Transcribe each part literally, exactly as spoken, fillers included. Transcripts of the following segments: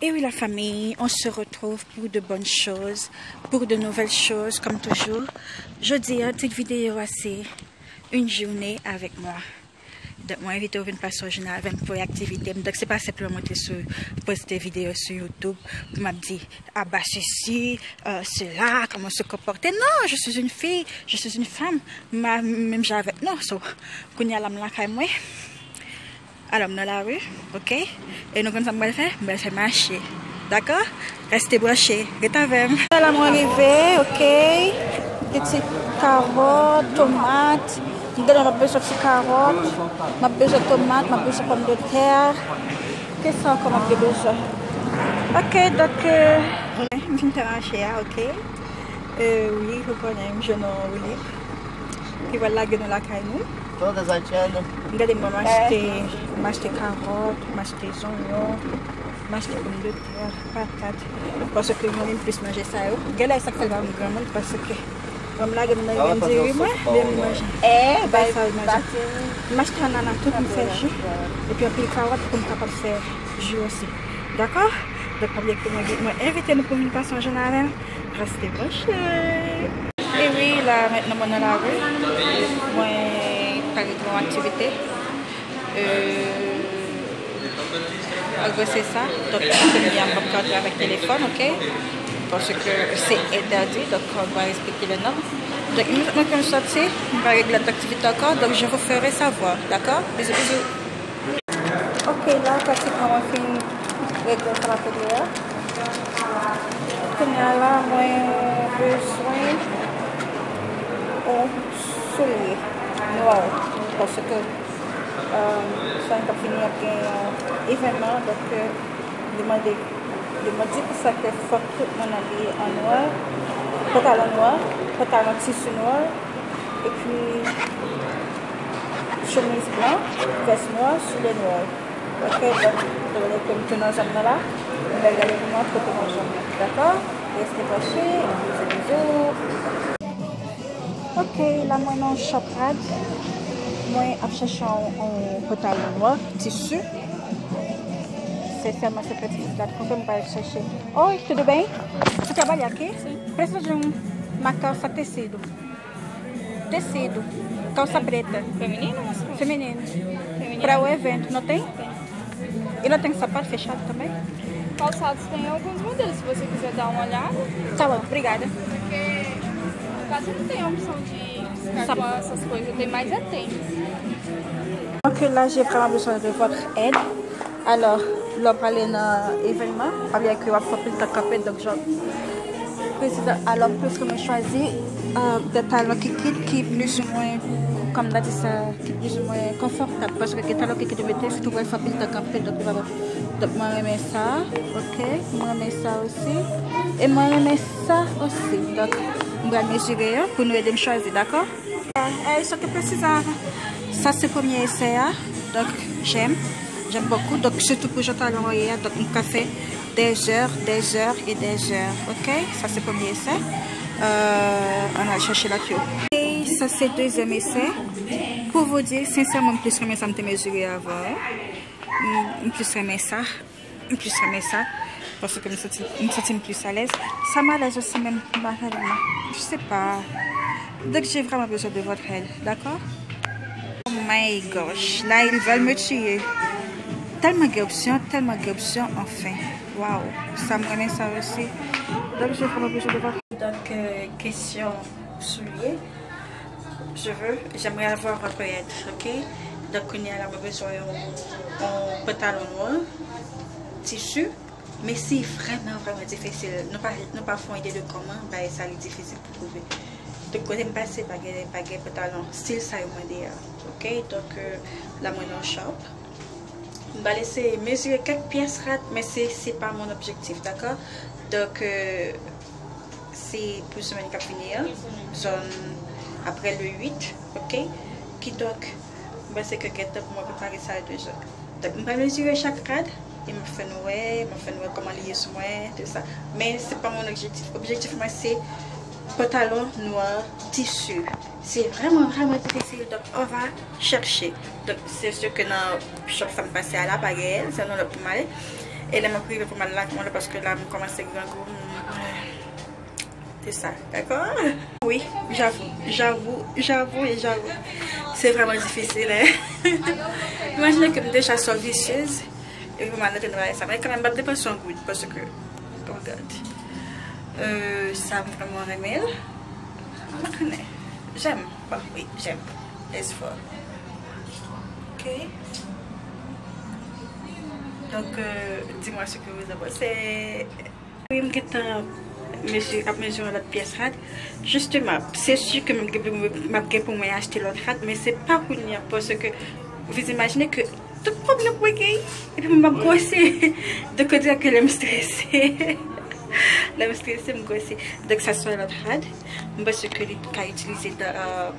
Et oui, la famille, on se retrouve pour de bonnes choses, pour de nouvelles choses, comme toujours. Jodi a, tit videyo a se Une journée avec moi. Donk, mwen envite w vin pase yon jounen avè m pou aktivite m. Donk, se pa senpleman mwen te sou poste videyo sou YouTube pou m ap di, aba sesi, euh, sela, comment se comporter. Non, je suis une fille, je suis une femme. M pa menm jan avèk nou. So, kounye a la m lakay mwen. Alò, m nan lari, oke? E nou konn sa m pral fè? M pral fè mache. Dakò? Reste branche. Ret avè m. La, mwen rive, oke? Gen ti kawòt, tomat. M gade m ap bezwen ti kawòt. M ap bezwen tomat, m ap bezwen pòmdetè. Kisa ankò m ap bezwen? Oke, donk, euh, m fin fè mache a, oke? Euh, wi, ou konnen, m jwenn yon woulib ki pral lage nou lakay nou. M gade mwen, m achte, m achte kawòt, m achte zonyon, m achte pòmdetè, patat. Paske mwen menm plis manje sa yo. Genlè sa k fè l pa vin granmoun, paske mwen m lage m nan grenn diri mwen, men m manje. Bay sa l manje. M achte anana tou pou m fè ji. Epi anpil kawòt pou m kapab fè ji osi. Dakò? Donk, pa bliye ke mwen, mwen envite nou pou vin pase yon jounen avè m. Reste branche. E wi, la mentnan mwen nan lari. Mwen pare pou yon aktivite. Euh, an gwo se sa. Donk, kounye a m p ap ka antre avèk telefòn, oke? Paske se entèdi, donk, on doit respecter les normes. Donk, imediatman ke m sòti, m pral regle lòt aktivite ankò, donk, je vous ferai savoir, dakò? Bizou, bizou. Ok, la, pratikman mwen fin regle sa m ap regle a. Kounye a la, mwen bezwen yon soulye nwa, paske, euh, semèn k ap vini ap gen yon evènman, donk, euh, li mande, li mande pou sa ke fòk tout moun abiye an nwa, pantalon nwa, pantalon tisi nwa, epi chemiz blan, vès nwa, soulye nwa. Ok, donk, etandone ke m tou nan zòn nan la, m pral gade pou mwen kote mwen jwenn li. Dakò? Reste branche, bizou, bizou. Ok, la mwen nan Shoprite. Mwen ap chèche yon, yon pantalon nwa, tisi. Sensèman, se pèdi dat konfèm pa al chèche. Oi, tudo bem? Você trabalha aqui? Sim. Preciso de um, uma calça tecido. Tecido. Calça preta. Feminino ou masculino? Feminino. Feminino. Para o evento, não tem? Tem. E não tem sapato fechado também? Calçados tem alguns modelos, se você quiser dar uma olhada. Tá bom, obrigada. Porque, no caso, não tem opção de ficar com essas coisas, tem mais é tênis. Ok, là, j'ai vraiment besoin de votre aide. Alò, lè w prale nan evènman, pa bliye ke w ap fè anpil tan kanpe, donk, jan, presize, alò, m plis renmen chwazi, euh, de talon ki kit, ki plizoumwen, kòm m ta di sa, ki plizoumwen konfòtab, paske gen talon ki kit ou mete, sitou w pral fè anpil tan kanpe, donk, li pa bon. Donk, mwen renmen sa, ok, mwen renmen sa osi, e mwen renmen sa osi. Donk, m pral mezire yo pou nou ede m chwazi, dakò? É isso que eu precisava. Sa se premye esè a. Donk, j'aime. J'aime beaucoup. Donk, sitou pou jan talon an ye a, donk, m ka fè des heures, des heures et des heures. Ok? Sa se premye esè. Euh, ann al chèche lòt yo. E sa se dezyèm esè. Pou vous dire, sensèman, m plis renmen sa m te mezire avan an. M, m plis renmen sa. M plis renmen sa, paske m santi, m santi m plis alèz. Sa m alèz osi, men m pa tèlman. Je sais pas. Donc, j'ai vraiment besoin de votre aide, d'accord? Oh my gosh, là, ils veulent me tuer. Tèlman gen opsyon, tèlman gen opsyon, anfen. Waw, sa m renmen sa osi. Donc, j'ai vraiment besoin de votre aide. Donc, euh, kesyon soulye. Je veux, j'aimerais avoir votre aide, ok? Donk, kounye a la, mwen bezwen yon, yon pantalon nwa, tisi, men se vrèman, vrèman difisil. Nou pa, nou pa fè yon ide de kòman bagay sa li difisil pou twouve. Donk, kote m pase, pa gen, pa gen pantalon stil sa yo mande a, ok? Donk, euh, la, mwen nan shop. M pral eseye mezire kèk pyès rad, men se, se pa mon objektif, dakò? Donk, euh, se pou semèn k ap vini an, zòn aprè le uit, ok? Kidonk, m panse ke gen tan pou mwen prepare sa deja. Donk, m pral mezire chak rad, e m ap fè nou wè, m ap fè nou wè kòman li ye sou mwen, tout sa. Men se pa mon objektif. Objektif mwen se pantalon nwa tisi. Se vrèman, vrèman difisil. Donk, on va chercher. Donk, se si ke nan shop sa m pase a la, pa genyen l, se nan lòt pou m ale. E lè m ap rive pou m al lave mwen la, paske la m kòmanse grangou. Se sa, dakò? Oui, j'avoue, j'avoue, j'avoue et j'avoue. C'est vraiment difficile, hein? Imajine ke m deja sou visyeuz, epi pou m al antre nan bagay sa. Men kanmenm, m ap depanse yon goud, paske, oh God. Euh, sa m vrèman renmen l. M pa konnen. J'aime. Bon, oui, j'aime. It's for. Ok. Donc, euh, dis-moi ce que vous en pensez. Wi, m gentan mezi-, ap mezire lòt pyès rad. Jisteman, se si ke m gen pou mwen, m ap gen pou mwen achte lòt rad, men se pa kounye a, paske, vous imaginez que tout pwoblèm mwen genyen, epi m ap gwose. Donk, on dirait que lè m strese, lè m strese, m gwose. Donk, sa se yon lòt rad. M panse ke li ka itilize nan, euh,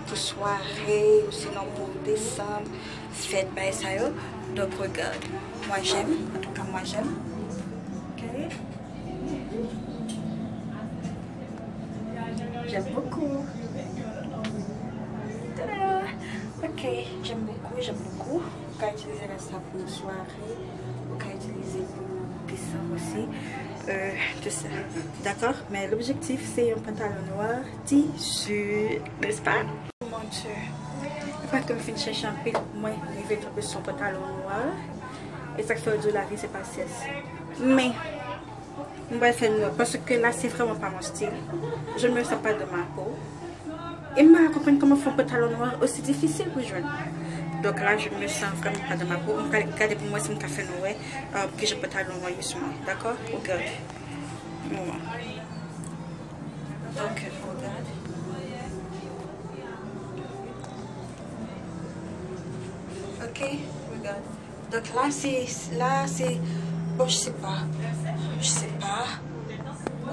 pou sware, ou sinon pou desanm, fèt, bagay sa yo. Donk, regard. Moi, j'aime. En tout cas, moi, j'aime. Ok. J'aime beaucoup. Tada! Ok, j'aime beaucoup, j'aime beaucoup. Ou ka itilize rès la pou sware, ou ka itilize pou desanm osi. Euh, tout sa. Dakò? Men lobjektif, se yon pantalon nwa, tisi, n'est-ce pas? Mon Dieu. Apre ke m fin chèche anpil, mwen rive tonbe sou yon pantalon nwa. E sa k fè yo di w lavi se pasyans. Men, m pral fè l nwa, paske la, c'est vraiment pas mon style. Je me sens pas dans ma peau. E m pa ka konprann kòman fè yon pantalon nwa osi difisil pou jwenn. Donk la, je me sens vraiment pas dans ma peau. M pral gade pou m wè si m ka fè nou wè, euh, kijan pantalon nwa yo sou mwen. Dakò? Ou gade. Yon moman. Ok, regard. Ok, regard. Donc là, c'est, là, c'est, bon, je sais pas. Je sais pas.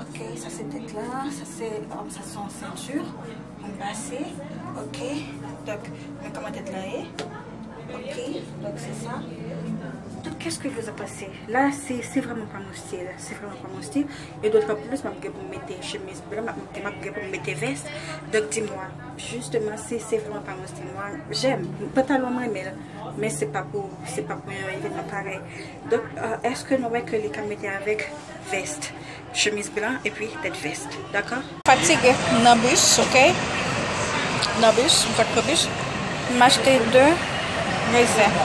Ok, ça c'est tête là, ça c'est, euh, ça c'est en ceinture. On passe. Ok, donc, mais comment tête là est? Ok, donc c'est ça. Donc, qu'est-ce que vous en pensez? Là, c'est, c'est vraiment pas mon style. C'est vraiment pas mon style. E dòt an plis, m ap gen pou m mete chemiz blan, m ap, m ap gen pou m mete vès. Donk, di mwa, jisteman, si se vrèman pa yon stil mwen, j'aime. Pantalon mwen renmen l, men se pa pou, se pa pou yon evènman parèy. Donk, euh, èske nou wè ke li ka mete avèk vès, chemiz blan epi tèt vès, dakò? Fatige nan bis, ok? Nan bis, m sot pran bis. M achte de rezen.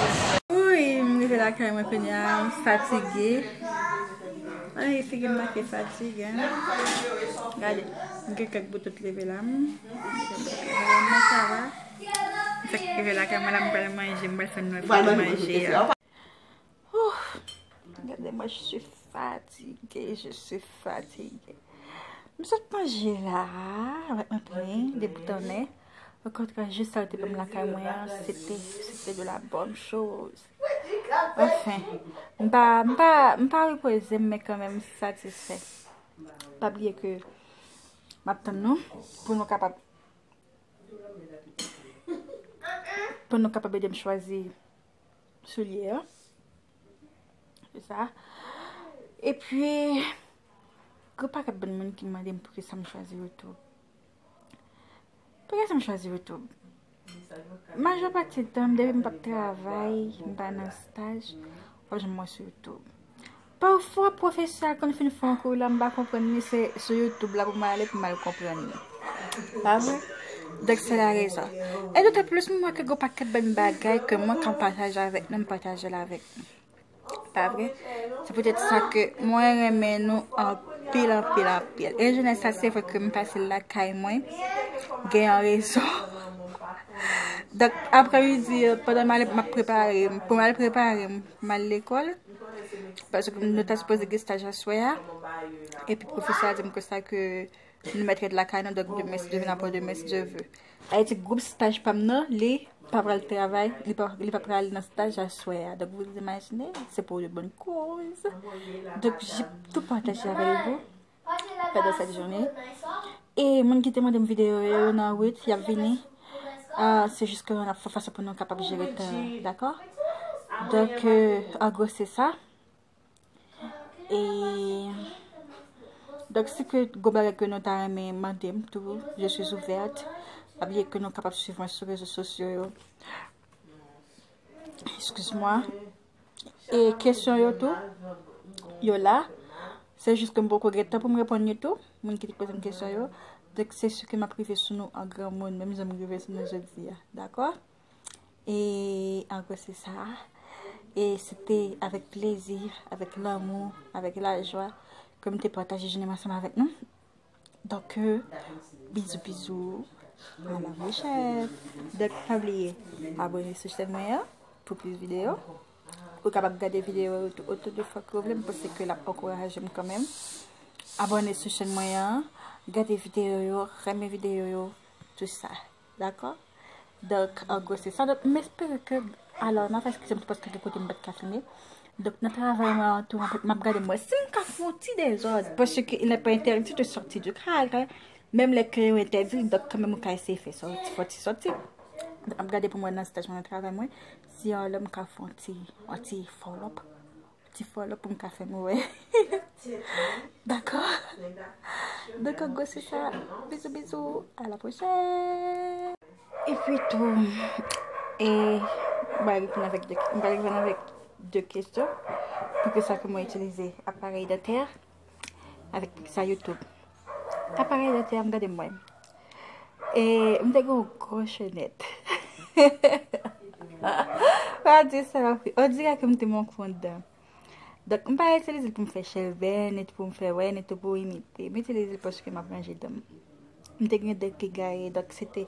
Wi, m rive lakay mwen kounye a, m fatige. Ay, figi m make fatig, hein. Gade, m gen kèk bout tout leve la. M gen bout leve la, men sa va. M fèk rive lakay mwen la, m pral manje, m pral fè nou wè foto manje a. Ouf, gade mwen, je suis fatiguée, je suis fatiguée. M sot manje la, avèk mwen plen, deboutone. Okontrè, jis sa yo te ban m lakay mwen an, se te, se te de la bonne chose. Anfen, m pa, m pa, m pa repoze m, men kanmenm m satisfè. Pa bliye ke m ap tann nou pou nou kapab, pou nou kapab ede m chwazi soulye a. Se sa. Epi, gen pakèt bann moun ki mande m poukisa m chwazi YouTube. Poukisa m chwazi YouTube? Majò pati tan, depi m p ap travay, m pa nan staj, w ap jwenn mwen sou YouTube. Pafwa, pwofesè a konn fin fè yon kou la, m pa konprann li, se sou YouTube la pou m ale pou m al konprann li. Pa vre? Donk, se la rezon. E dotan plis, m wè ke gen yon pakèt bann bagay ke mwen ka pataje avèk nou, m pataje l avèk nou. Pa vre? Se poutèt sa ke mwen renmen nou anpil, anpil, anpil. E jounen sa, se vre ke m pase lakay mwen. Gen yon rezon. Donk, aprè midi, pandan m al, m ap prepare m, pou m al prepare m, pou m al lekòl. Paske nou ta sipoze gen staj aswè a. Epi pwofesè a di m konsa ke nou mèt ret lakay nou, donk demen, si Dye vle, n ap wè demen, si Dye vle. Sa vle di gwoup staj pa m nan, li pa pral travay, li pa, li pa pral nan staj aswè a. Donk, vous imaginez, c'est pour de bonnes causes. Donk, j ap tou pataje avèk nou pandan sèt jounen. E moun ki te mande m videyo yo, yo nan wout, y ap vini. Ah, se jis ke n ap fè fason pou nou kapab jere tan, dakò? Donk, euh, an gwo, se sa. E, donk, si ke gon bagay ke nou ta renmen mande m tou, je suis ouverte. Pa bliye ke nou kapab swiv mwen sou rezo sosyo yo. Excuse-moi. E kesyon yo tou, yo la. Se jis ke m poko gen tan pou m reponn yo tou, moun ki te poze m kesyon yo. Donk, se si ke m ap rive sou nou an granmoun, menm jan m rive sou nou jodi a. Dakò? E an gwo, se sa. E se te avèk plezi, avèk lanmou, avèk lajwa ke m te pataje jounen m ansanm avèk nou. Donk, euh, bizou, bizou. À la prochaine. Donk, pa bliye abòne sou chèn mwen an pou plis videyo. Ou kapab gade videyo yo tou otan de fwa ke w vle. M panse ke l ap ankouraje m kanmenm. Abòne sou chèn mwen an, gade videyo yo, renmen videyo yo, tou sa. Dakò? Donk, an gwo, se sa. Donk, m espere ke, alò, n a fè eskize m tou paske gen kote m pa t ka filme. Donk, nan travay mwen an tou, m ap, m ap gade m wè si m ka fè yon ti dezòd. Paske il n'est pas interdit de sortir du cadre. Menm lè ke yo entèdi, donk, kanmenm, ou ka eseye fè sòti, fè ti sòti. Donk, m ap gade pou m wè nan estaj mwen, nan travay mwen, si alò m ka fè yon ti, yon ti follow up. Ti follow pou m ka fè m wè. Dakò? Dakò, gwo, se sa. Bizou, bizou. À la prochaine. Epi tou, e, m pral reponn avèk de, m pral reponn avèk de kesyon. Poukisa ke mwen itilize aparèy dantè avèk sa YouTube? Aparèy dantè, m gade mwen. E m te gen yon gwo chenèt. Pa di sa, on dirait ke m te manke yon dan. Donk, m pa itilize l pou m fè chèlbè, ni pou m fè wè, ni tou pou imite. M itilize l paske m ap ranje dan m. M te gen dan ki gaye, donk se te,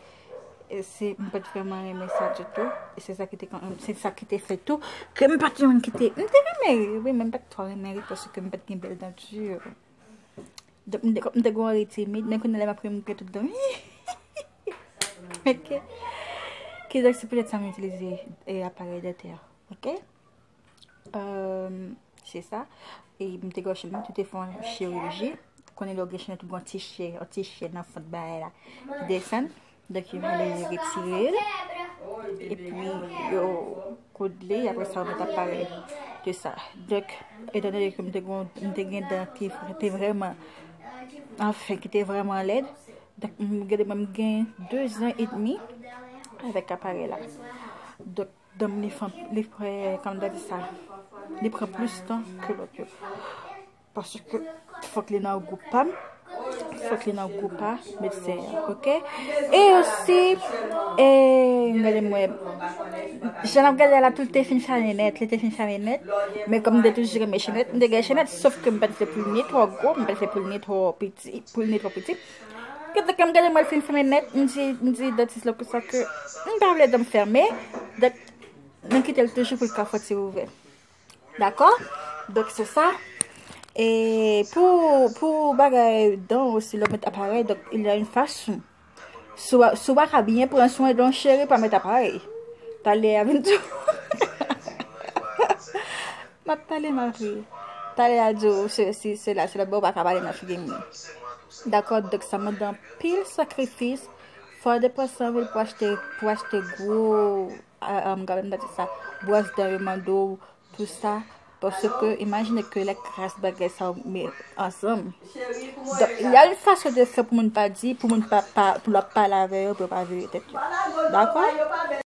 e se, m pa t vrèman renmen sa ditou. E se sa ki te, se sa ki te fè tou ke m pa t yon moun ki te, m te renmen ri, wi, men m pa t twò renmen ri paske m pa t gen bèl danti. Donk, m te, m te gen yon ri timid, men kounye a lè m ap ri, m gen tout dan. Ok? Kidonk, se poutèt sa m itilize, e, aparèy dantè a. Ok? Euh, se sa. E m te gen yon chenèt, mwen tou te fè yon chiriji. Konnen lè w gen chenèt, ou gen yon ti chè, yon ti chè nan fant bagay la ki desann. Donk, yo ale retire l. Epi, yo koud li, apre sa, yo met aparèy de sa. Donk, etandone ke m te gen, m te gen dan ki te vrèman, anfen, ki te vrèman lèd, donk, m gade mwen, m gen de zan edmi avèk aparèy la. Donk, dan m li fè, li fè, kòman ta di sa, li pran plis tan ke lòt yo. Paske fòk li nan gwoup pa m, fòk li nan gwoup pa medsen an, ok? E osi, e, gade mwen, jan n ap gade a la, tou l te fin fèmen nèt, li te fin fèmen nèt. Men kòm m te toujou renmen chenèt, m te gen chenèt, sof ke m pa t vle pou l ni twò gwo, m pa t vle pou l ni twò piti, pou l ni twò piti. Kidonk, m gade mwen, l fin fèmen nèt, m di, m di dantis la konsa ke m pa vle dan m fèmen. Donk, m kite l toujou pou l ka fè ti ouvè. Dakò? Donk, se sa. E pou, pou bagay dan osi, lè w met aparèy, donk, il y a une façon. Si w, si w pa ka byen pran swen dan w, cheri, pa met aparèy. Talè a vin di w. M ap pale, m ap ri. Talè a di w sesi, sela, sela, bon, ou pa ka pale nan figi m. Dakò? Donk, sa mande anpil sakrifis. Fò w depanse anpil pou achte, pou achte gwo, a, a, m ka menm pa di sa, bwòs dan yo mande w, tou sa, paske imajine ke lè kras bagay sa yo met ansanm. Donk, il y a une façon de faire pou moun pa di, pou moun pa, pa, pou lòt pale avè yo, pou yo pa vire tèt yo. Dakò?